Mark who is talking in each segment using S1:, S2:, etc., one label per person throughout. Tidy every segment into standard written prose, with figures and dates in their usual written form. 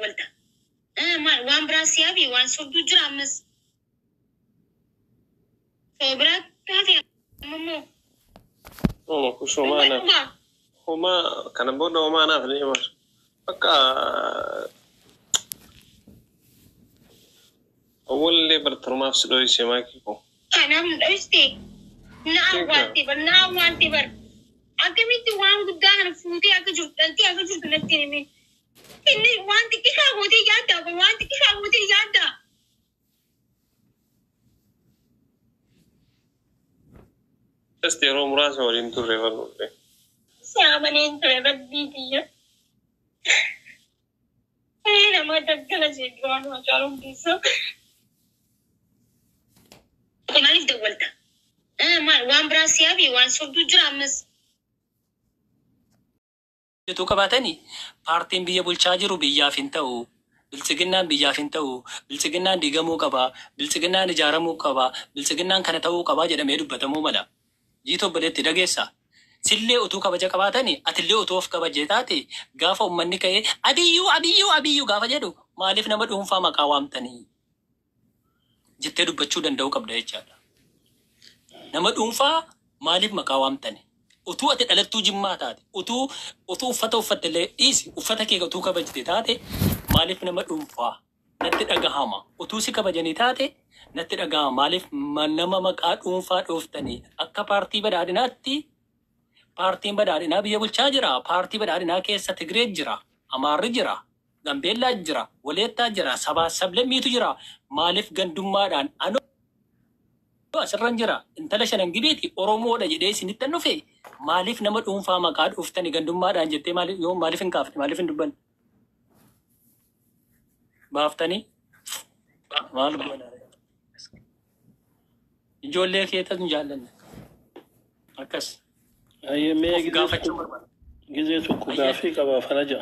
S1: dawwalta? Maal waan biraa si hafi waan sobduu jira ammas. Soo biraa taate ammoo.
S2: Oma kush homaa naaf.
S1: Dhugaa.
S2: Homaa kana booda homaa naaf ni himan. Bakka awwallee bartarumaaf si dho'ise maakii koo.
S1: Kanaaf nu dhoyiste. Na awwaalte bar na awwaalte bar. Akkamitti waan guddaa kana fuutee akka jirtu dhaltee akka jirtu natti hin himin. Inni waan xiqqishaa gootee yaadda waan xiqqishaa gootee yaadda.
S2: Just yeroo muraasa waliin turre barnuullee.
S1: Saamaneen ture rabbii kiyya. Nama daggala jedhu waan Haacaaluu Hundeessaa. Maaliif dawwalta? Maal waan biraa si hafi waan sobduu jira ammas.
S3: Utuu qabaatanii paartiin biyya bulchaa jiru biyyaaf hin ta'u. Biltsiginnaan biyyaaf hin ta'u. Biltsiginnaan diigamuu qaba. Biltsiginnaan ijaaramuu qaba. Biltsiginnaan kana ta'uu qaba jedhamee dubbatamuu mala. Jiitu obboleetti dhageessa. Sillee utuu kabaja qabaatanii atillee utuu of kabajee taate gaafa uummanni ka'ee abiyyuu abiyyuu abiyyuu gaafa jedhu maaliif nama dhuunfaa maqaa waamtanii jettee dubbachuu danda'uu qabda jechaadha. Nama dhuunfaa maaliif maqaa waamtani? Utuu ati dhalattuu Jimmaa taate, utuu utuu uffata uffatte illee dhiisi uffata kee utuu kabajte taate maaliif nama dhuunfaa natti dhagahama? Utuu si kabajanii taate natti dhagahama. Maaliif nama maqaa dhuunfaa dhooftanii akka paartii badhaadhinaatti paartiin badhaadhinaa biyya bulchaa jira. Paartii badhaadhinaa keessa Tigree jira, Amaarri jira, Gambeellaa jira, Waleettaa jira, sabaa sablammiitu jira. Maaliif gandummaadhaan anoo asirran jira intala shanan gibeeti Oromoodha jedhee isinitti dhufe maaliif nama dhuunfaa maqaa dhooftanii gandummaadhaan jettee maaliif yoo maaliif hin kaafne maaliif hin dubbanne baaftanii maal goona ijoollee keetas hin jaallanne akkas
S4: Hayyee mee
S3: of
S4: gizee
S3: gaafachuu
S4: tokko
S3: barbaada.
S4: gizee tokko
S3: Hayyee
S4: gaafii qaba faraja.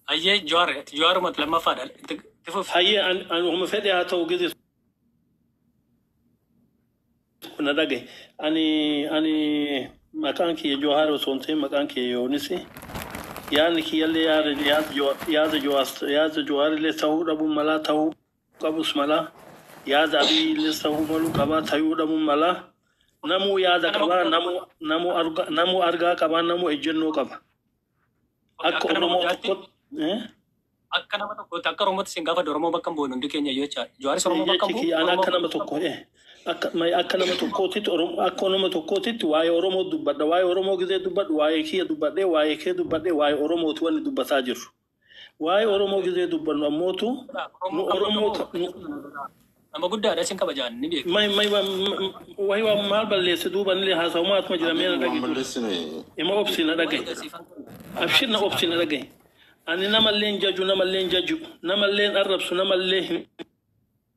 S3: hayyee Jawaar Jawaarumatu lammaffaadha itti itti fufi.
S4: Hayyee an an homa fedhe haa ta'u gizee tokko na dhagaye. Ani ani maqaan kiyya Jawaar osoo hin ta'in maqaan kiyya Yoonisi. Yaadni kiyyallee yaada yaada yaada Jawaar yaada Jawaarillee ta'uu dhabuu malaa ta'uu qabus malaa yaada Abiyyiillee ta'uu maluu qabaa ta'uu dhabuu malaa. Namuu yaada
S3: Akka nama
S4: qabaa
S3: guddaatti
S4: namuu namuu argaa namuu argaa qabaa namuu ejjennoo qaba. Akka
S3: akka nama
S4: Oromoo
S3: guddaatti
S4: tokkotti. Eh?
S3: akka nama tokkootti akka Oromootti isin gaafa Oromoo bakka hin buune hundi keenya iyyuu jechaadha. Jawaaris Oromoo bakka
S4: Jechi
S3: hin bu'u,
S4: kiyya ani
S3: Oromoo
S4: akka nama
S3: bakka hin
S4: tokko eh, akka may- akka nama tokkootitti Oromoo akka nama tokkootitti waa'ee Oromoo dubbadha. Waa'ee Oromoo gizee dubbadhu waa'ee kiyya dubbadhee waa'ee kee dubbadhee waa'ee Oromooti wanni dubbataa jirru. Waa'ee Oromoo gizee dubbannu ammootu nu
S3: Oromoo kan bakka
S4: Oromoo
S3: bu'u
S4: ta- nu
S3: nama guddaadha isin kabajaan ni beeku.
S4: may may wayi waan maal balleesse duuba illee haasa'umaa atuma jira mee na
S5: Abiyyi waan
S4: dhagahi dura.
S5: balleessine
S4: Ima obsi na
S3: Waan
S4: dhagahi.
S3: agarsiifan
S4: Abshir na obsi na dhagahi. Ani namallee hin jaju namallee hin jaju namallee hin arrabsu namallee hin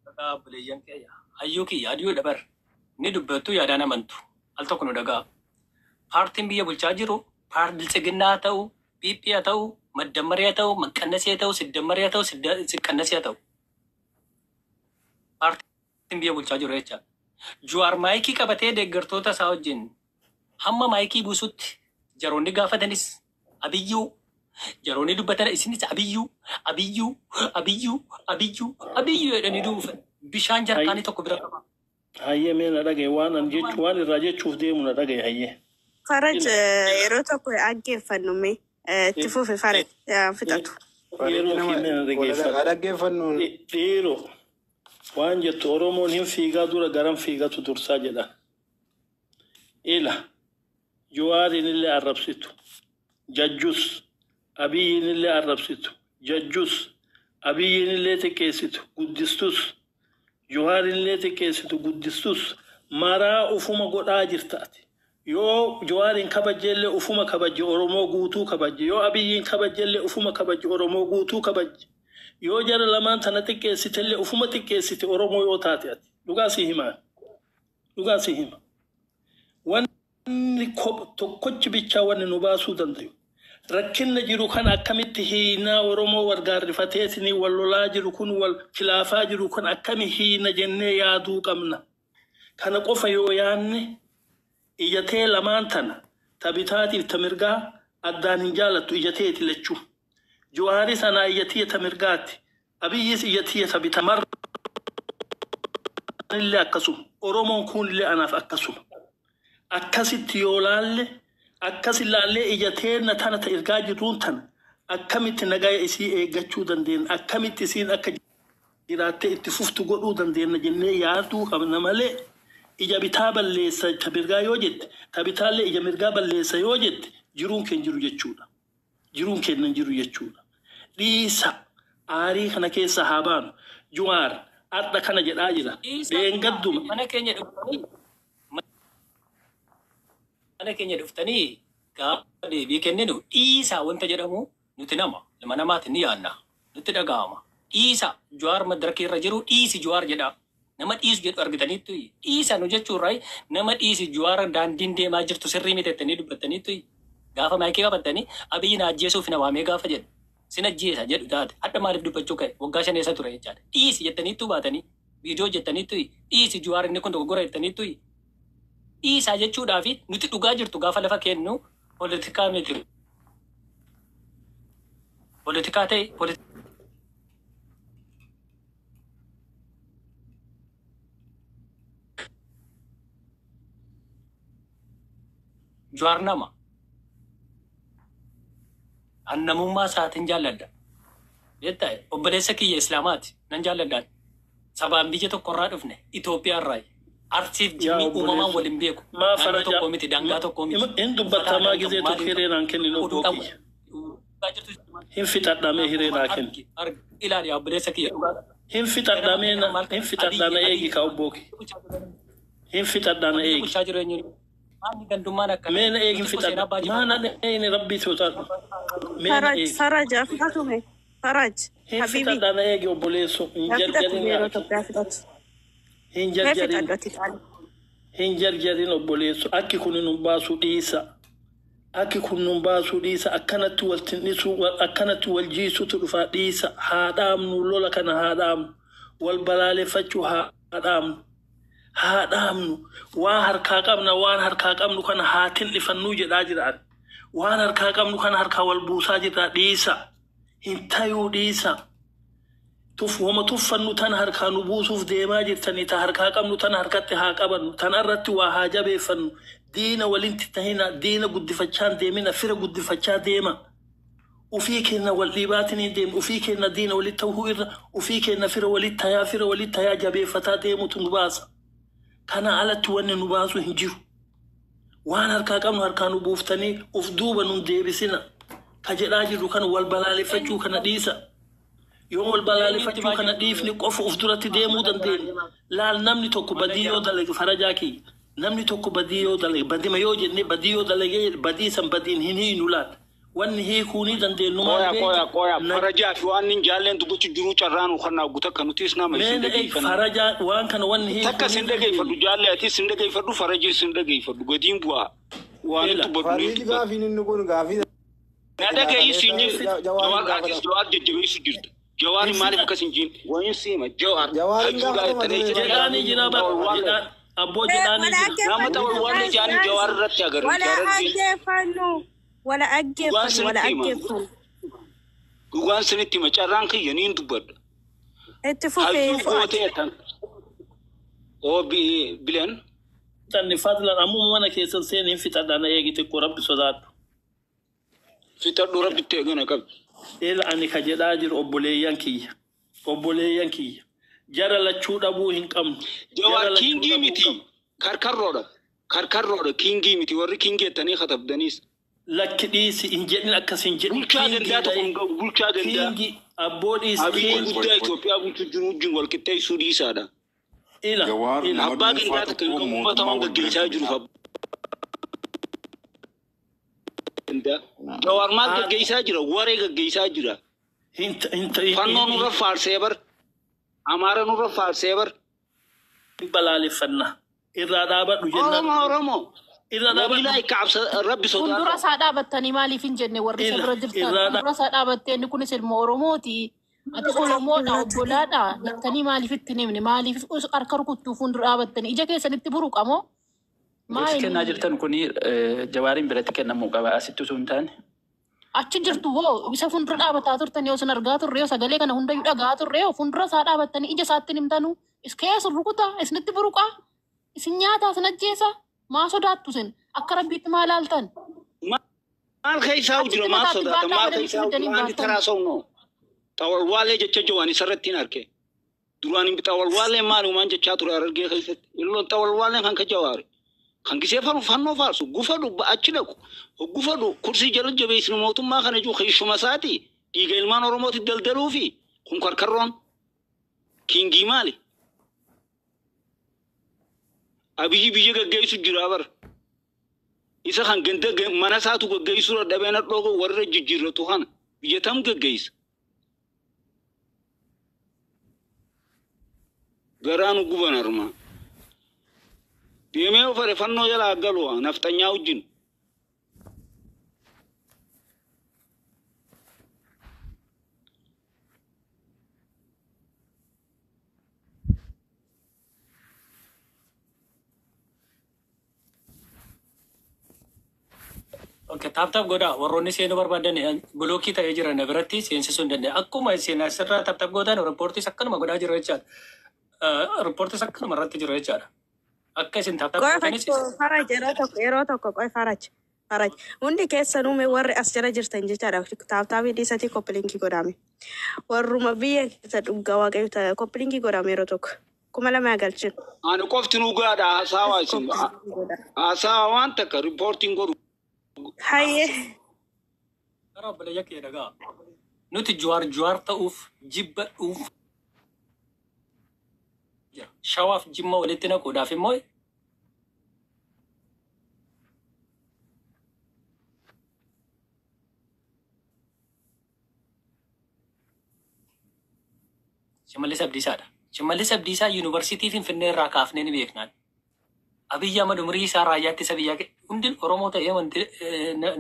S3: Dhagaa obboleeyyan kiyya hayyuu kiyya adiyuu dabar ni dubbattu yaadaan amantu al tokko nu dhagaa. Paartiin biyya bulchaa jiru paartii biltsiginnaa haa ta'u, PP haa ta'u, maddammarii haa ta'u, maqqannasii haa ta'u, siddammarii haa ta'u, siqqannasii haa ta'u. Paartiin biyya bulchaa jiru jecha. Jawaar maayikii qabatee deeggartoota isaa wajjin hamma maayikii buusutti jaroonni gaafatanis abiyyuu jaroonni dubbatan isinis abiyyuu abiyyuu abiyyuu abiyyuu abiyyuu jedhanii duufan bishaan jarkaanii tokko bira qaba.
S4: Hayyee mee na dhagaye waan an jechu waan irraa jechuuf deemu na dhagaye hayyee.
S6: Faraj yeroo tokko dhaggeeffannu mee itti fufi Faraj fixatu.
S4: Yeroo
S7: Nama
S4: kee mee na dhaggeeffadhu.
S7: dhaggeeffannuun
S4: Dhiiroo waan jettu Oromoon hin fiigaa dura garan fiigatu dursaa jedhan. Ila Jawaariin illee arrabsitu. Jajjus Abiyyiin illee arrabsitu. Jajjus Abiyyiin illee xiqqeessitu. Guddistus Jawaariin illee xiqqeessitu. Guddistus maraa ufuma godhaa jirta ati. Yoo Jawaariin kabajjeellee ufuma kabajje Oromoo guutuu kabajje. Yoo Abiyyiin kabajjeellee ufuma kabajje Oromoo guutuu kabajje. Yoo jara lamaan tana xiqqeessitellee ufuma xiqqeessite Oromoo yoo taate ati. Dhugaa si himaa. Dhugaa si hima. Wanni tokkochi bichaa wanni nu baasuu danda'u. Rakkinna jiru kan akkamitti hiinaa Oromoo wal gaarrifateetinii wal lolaa jiru kun wal kilaafaa jiru kun akkami hiina jennee yaaduu qabna. Kana qofa yoo yaanne ija tee lamaan tana ta bitaatiif ta mirgaa addaan hin jaalattu ija teeti lachuu. Jawaaris anaa ija tiyya ta mirgaatti. Abiyyis ija tiyya ta bita marra illee akkasuma. Oromoon kun illee anaaf akkasuma. Akkasitti yoo laalle, akkas ilaallee ija teenna tana ta ergaa jirruun tana akkamitti nagaya isii eeggachuu dandeenya, akkamitti isiin akka jiraattee itti fuftu godhuu dandeenya jennee yaaduu qabna malee, ija bitaa balleessa ta mirgaa yoo jette, ta bitaallee ija mirgaa balleessa yoo jette, jiruun keenya jiru jechuudha. Jiruun keenya hin jiru jechuudha. Dhiisa, aarii kana keessa haa baanu. Jawaar har'a kana jedhaa jira. Dheengadduma.
S3: Mana keenya dhuftanii gaafa deebii kenninu, dhiisaa wanta jedhamu, nuti nama ilma namaati, ni yaadna, nutti dhaga'ama. Dhiisa, Jawaar madaraka irra jiru dhiisi Jawaar jedha. Nama dhiisu jedhu argitaniittu? Dhiisa nu jechuurraa nama dhiisi Jawaar, daandiin deemaa jirtu sirrii miti jettanii dubbattaniittu? Gaafa maayikii qabattanii Abiyyi na ajjeesuuf na waamee gaafa jedhu, sin ajjeesa jedhu taate, hadha maaliif dubbachuu ka'e? Waggaa 5 eessa ture jechaadha. Dhiisi jettaniittu baatanii viidiyoo jettaniittu? Dhiisi Jawaar, inni kun dogoggora jettaniittu? Dhiisaa jechuudhaafi nuti dhugaa jirtu gaafa lafa kennu poolitikaa miti. Poolitikaa ta'e Jawaar nama. An namummaa isaatiin jaalladha. Beektaa, obboleessa kiyya Islaamaati, nan jaalladhaan. Sabaan biyya tokkorraa dhufne, Itoophiyaa irraa. Arsiif
S4: Yaa
S3: jimmi uumamaan
S4: obboleessa.
S3: waliin beeku.
S4: Maa
S3: Naannoo
S4: faraja.
S3: tokkoo miti, daangaa tokkoo miti.
S4: Hin dubbattamaa gizee tokko hiree naan kennin,
S3: Oduu
S4: obbo
S3: qabu.
S4: kiyya. Hin fixadhamee hiree naa kenni.
S3: Argi, ilaali yaa obboleessa kiyya.
S4: Hin fixadhamee hin fixadhana, eegi ka obbo kiyya. Hin fixadhana,
S3: Biyya
S4: eegi.
S3: bulchaa jiru eenyu? Maanni gandummaan akkana?
S4: Mee na eegi, hin
S3: Nuti seenaa
S4: fixadha.
S3: abbaa
S4: Maa
S3: jiru.
S4: na eegi, rabbii sodaadhu. Mee na
S6: Faraj,
S4: eegi.
S6: Faraj, haa fixatume. Faraj,
S4: Hin
S6: Habibi.
S4: fixadhana, eegi obboleessu. Hin
S6: Haa fixatu,
S4: jarjarin.
S6: yeroo
S4: Yaa
S6: tokko haa fixatu.
S4: hin
S6: Mee
S4: jarjarin.
S6: fixadhu ati qaali.
S4: Hin jarjarin obboleessu. Akki kun nun baasuu dhiisa. Akki kun nun baasuu dhiisa. Akkanatti wal tinnisuu, akkanatti wal jiisutu dhufaa, dhiisa. Haa dhaabnu lola kana, haa dhaabnu. Wal balaaleffachuu haa dhaabnu. Haa dhaabnu. Waan harkaa qabna, waan harkaa qabnu kana haa tin'ifannuu jedhaa jiraan. Waan harkaa qabnu kana harkaa wal buusaa jirra, dhiisa. Hin tayuu, dhiisa. Tuf wama tuffannu tan harkaa nu buusuuf deemaa jirtanii, ta harkaa qabnu tan harkatti haa qabannu, tan irratti waa haa jabeeffannu. Diina walitti tahina, diina guddifachaa hin deemina, fira guddifachaa deema. Ufii keenya wal dhiibaatiin hin deemu, ufii keenya diina walitti ta'uu irra ufii keenya fira walitti tayaa, fira walitti tayaa jabeeffataa deemutu nu baasa. Kana alatti wanni nu baasu hin jiru. Waan harkaa qabnu harkaa nu buuftanii uf duuba nun deebisina. Ka jedhaa jirru kana, wal balaaleffachuu kana dhiisa. Yoo wal balaaleffachuu kana dhiifni qofa uf duratti deemuu dandeenya. Laal, namni tokko badii yoo dalage, farajaa kiyya. Namni tokko badii yoo dalage, badima yoo jenne, badii yoo dalage, badii san badiin hin hiinu laal. Wanni hiikuu ni dandeenyu maal
S5: Qoya qoya
S4: beekta?
S5: Qoya, farajaa fi waan inni jaalleen dubbachuu jiru carraan kan guuta akka nutis nama isin
S4: Mee
S5: dhageeffanna.
S4: Farajaa, waan kana wanni hiikuu
S5: Takka
S4: ni
S5: isin dhageeffadhu,
S4: dandeenyu.
S5: jaallee atis isin dhageeffadhu, farajii isin dhageeffadhu, gadiin bu'aa. Waan
S4: Ila.
S5: dubbadhu ni
S7: Fariji
S5: dubbadhu.
S7: gaafiin inni kun gaafii
S5: Na dhaga'i siin jedhe.
S7: Jawaariin
S5: Jawaar atis
S7: gaafatama.
S5: Jawaar jajjabeessu jirta. Jawaar maaliif akkas hin jiin? Wayin siima Jawaar
S7: Jawaariin
S5: hajuudhaa
S7: gaafatama
S5: jettanii
S7: ture.
S4: Jedhaanii jira bara jedhaan abboo, jedhaanii
S6: Wala
S4: jira.
S5: Nama
S6: dhaggeeffannu
S5: xawalwaallee
S6: guys,
S5: jaanii
S6: guys.
S5: Jawaar irratti agarra.
S6: Wala
S5: Jawaar
S6: dhaggeeffannu. Wala
S5: dhugaan
S6: dhaggeeffannu, wala
S5: sinitti hima.
S6: dhaggeeffannu.
S5: Dhugaan sinitti hima, carraan kiyya niin dubbadha.
S6: Itti fufee
S5: Hayyuu
S6: Fu'aad.
S5: gootee tan. Oo bileen.
S4: Tanni fadlan ammuma mana keessan seen hin fixadha, na eegi xiqqoo, rabbi sodaadhu.
S5: Fixadhu, rabbitti eegana qabdi.
S4: Ila, ani ka jedhaa jiru, obboleeyyan kiyya. Obboleeyyan kiyya. Jara lachuu dhabuu hin qabnu.
S5: Jawaar
S4: Jara lachuu
S5: kingii
S4: dhabuu
S5: miti.
S4: qabnu.
S5: Karkarroodha. Karkarroodha, kingii miti. Warri kingii jettanii katabdaniis.
S4: Lakki, dhiisi, hin jedhin, akkas hin jedhin.
S5: Bulchaa gandaa tokko hin qabu. Bulchaa gandaa.
S4: Kingi abboo, dhiisi.
S5: Abiyyi
S4: Kingi
S5: guddaa Itoophiyaa bulchuu jiru wajjin wal qixxeessuu dhiisaadha.
S4: Ila
S8: Jawaar
S4: ila.
S8: nama
S5: Abbaa
S8: dhuunfaa
S5: gandaa tokko hin
S8: tokko
S5: qabu. Uummata
S8: mootummaa
S5: waan
S8: wal bira
S5: gaggeessaa
S8: hin
S5: jiruuf
S8: qabne.
S5: abbaa gandaa. Jawaar maal gaggeessaa jira? Waree gaggeessaa jira.
S4: Hin hin hin
S5: Fannoo nurra faarsee bar. Amaara nurra faarsee bar.
S4: Balaaleffanna. Irraa dhaabadhu jennaan.
S5: Oromoo, Oromoo.
S4: Irraa dhaabadhu.
S5: Wabiilaa kaabsa rabbi
S9: Fuuldura
S5: sodaadha.
S9: isaa dhaabattanii maaliif hin jenne warri isa
S4: Ila
S9: bira jirtan?
S4: irraa
S9: Fuuldura isaa dhaabattee, inni kunis ilma Oromooti. Ati Oromoodha, obbolaadha jettanii maaliif itti hin himne? Maaliif harka rukuttuu fuuldura dhaabattanii? Ija keessanitti buruqamoo?
S10: Gorsi kennaa
S9: Maali?
S10: jirtan kuni Jawaariin biratti kennamuu qaba. Asitti osoo hin taane.
S9: Achi jirtu hoo isa fuuldura dhaabataa turtan yoo isin argaa turre yoo sagalee kana hundayyuu dhagaa turre yoo fuuldura isaa dhaabattanii ija isaatti hin himtanu is keessa rukutaa isinitti buruqaa isin nyaataa isin ajjeesaa maa sodaattu isin akka rabbiitti maa laaltan.
S5: Maal keessaa
S9: Achitti
S5: jira maal
S9: mataatti
S5: sodaata
S9: baadhaa
S5: maal
S9: godhanii
S5: keessaa
S9: fiddanii
S5: jira ani
S9: baattan.
S5: taraa sau no. Xawalwaalee jecha jawaan isarratti hin arge. Duraan xawalwaalee maalumaan jechaa ture Harargee keessatti. Illoon xawalwaaleen kan ka jawaare. Kan gisee faru fannoo faarsu gufadhu achi dhaqu. Gufadhu kursii jala jabeessinu mootummaa kana jiru keessuma isaati. Dhiiga ilmaan Oromooti daldaluu fi kun karkarroon kiingii maali? Abiyyi biyya gaggeessu jira bara. Isa kan ganda mana isaatu gaggeessuu dadhabee nadhoo warra jijjiirratu kana biyya tam gaggeessa. Garaa nu guban harmaa. Deemee ofare fannoo jala galu nafxanyaa wajjin.
S3: Okay, tap tap godhaa warroonni seenuu barbaadan block ta'ee jira na biratti seensisuu hin danda'e. Akkuma isin asirraa tap tap gootan reportis akkanuma godhaa jiru jechaadha. Reportis akkanuma irratti jiru jechaadha. Akka isin tap tap
S6: Qoy
S3: gootanis
S6: Faraj yeroo tokko qoy Faraj Faraj hundi keessanuu mee warri as jala jirtan jechaadha tap tapii dhiisatii copy link godhame warruma biyya keessa dhugaa waaqayyo copy link godhame yeroo tokko 2000 galchin
S5: Ani qofti nu gaadha haasawaa isin
S6: copy link godha.
S5: haasawaa waan takka reportiin godhu.
S6: Hayyee.
S3: Karaa obboleeyya kee dhagaa. Nuti Jawaar Jawaar ta'uuf jibba dhuunfaa jira. Shawaaf jimma walitti naquudhaaf immoo Shimallis Abdiisaadha. Shimallis Abdiisaa yuunivarsiitii Finfinnee irraa kaafnee ni beeknaan. Abiyyi Ahmad umurii isaa raayyaa ittisa biyyaa hundi Oromoo ta'ee wanti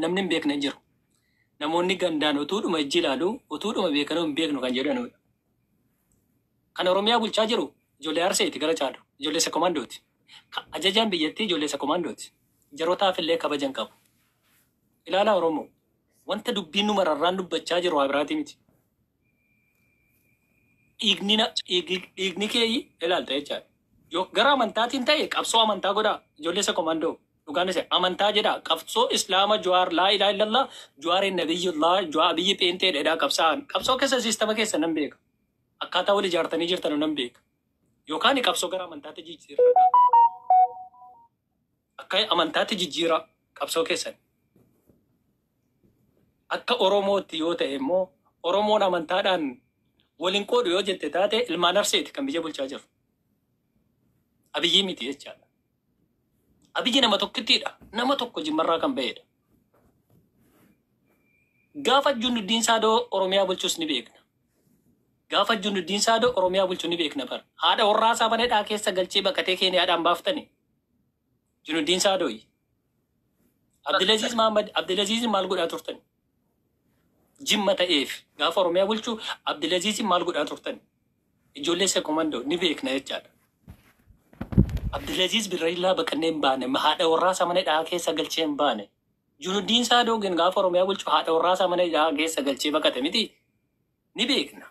S3: namni hin beekne hin jiru. Namoonni gandaan utuudhuma ijji ilaalu utuudhuma beekanuu hin beeknu kan jedhanudha. Kan Oromiyaa bulchaa jiru ijoollee Arseeti gara caalu ijoollee Sekomandooti. Ajajaan biyyattii ijoollee Sekomandooti. Jarootaaf illee kabajan qabu. Ilaalaa Oromoo wanta dubbiin nu mararraan dubbachaa jiru waa biraatii miti. Dhiigni dhiigni kee ilaalta jechaadha. Yoo gara amantaatiin ta'e qabsoo amantaa godhaa ijoollee Sekomandoo dhugaan isa amantaa jedhaa qabsoo islaama Jawaar laa ilaaha illallah Jawaariin nabiyyullah Jawaar biyyi pheenxee dheedhaa qabsaa'an qabsoo keessa siistama keessa nan beeka. Akkaataa wal ijaartanii jirtan nan beeka. Yookaan qabsoo gara amantaatti jijjiirradha. Akka amantaatti jijjiira qabsoo keessan. Akka Oromootti yoo ta'e immoo Oromoon amantaadhaan waliin qoodu yoo jette taate ilmaan Arseeti kan biyya bulchaa jiru. Abiyyi miti jechaadha. Abiyyi nama tokkittiidha. Nama tokko jimmarraa kan ba'edha. Gaafa Junuddiin Saadoo Oromiyaa bulchus ni beekna. Gaafa Junuddiin Saadoo Oromiyaa bulchu ni beekna bara. Haadha warraa isaa mana hidhaa keessa galchee baqatee Keeniyaadhaan baaftani. Junuddiin Saadooyi. Abdulaziz Mahammad Abdulaziz maal godhaa turtan? Jimma ta'eef gaafa Oromiyaa bulchu Abdulaziz maal godhaa turtan? Ijoollee Sekomandoo ni beekna jechaadha. Abdulaziz Birraillaa baqannee hin baane haadha warraa isaa mana hidhaa keessa galchee hin baane. Junuddiin Saadoo gin gaafa Oromiyaa bulchu haadha warraa isaa mana hidhaa keessa galchee baqate miti ni beekna.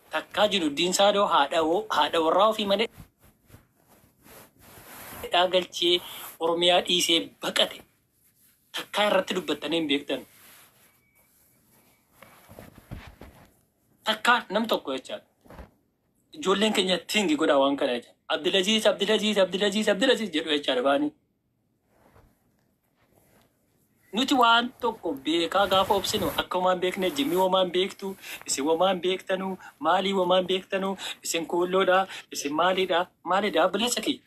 S3: Takkaa Junuddiin Saadoo haadha warraa ofii mana hidhaa galchee Oromiyaa dhiisee baqate. Takkaa irratti dubbattanii hin beektan. Takkaa nam tokko jechaadha. Ijoolleen keenya tingi godhaa waan kana jecha. Abdulaziz Abdulaziz Abdulaziz Abdulaziz jedhu jechaadha baanii. Nuti waan tokko beekaa gaafa obsinu akka homaan beekne jimmi homaan beektu isin homaan beektanu maalii homaan beektanu isin kuulloodha isin maaliidha maalidha obboleessa kiyya.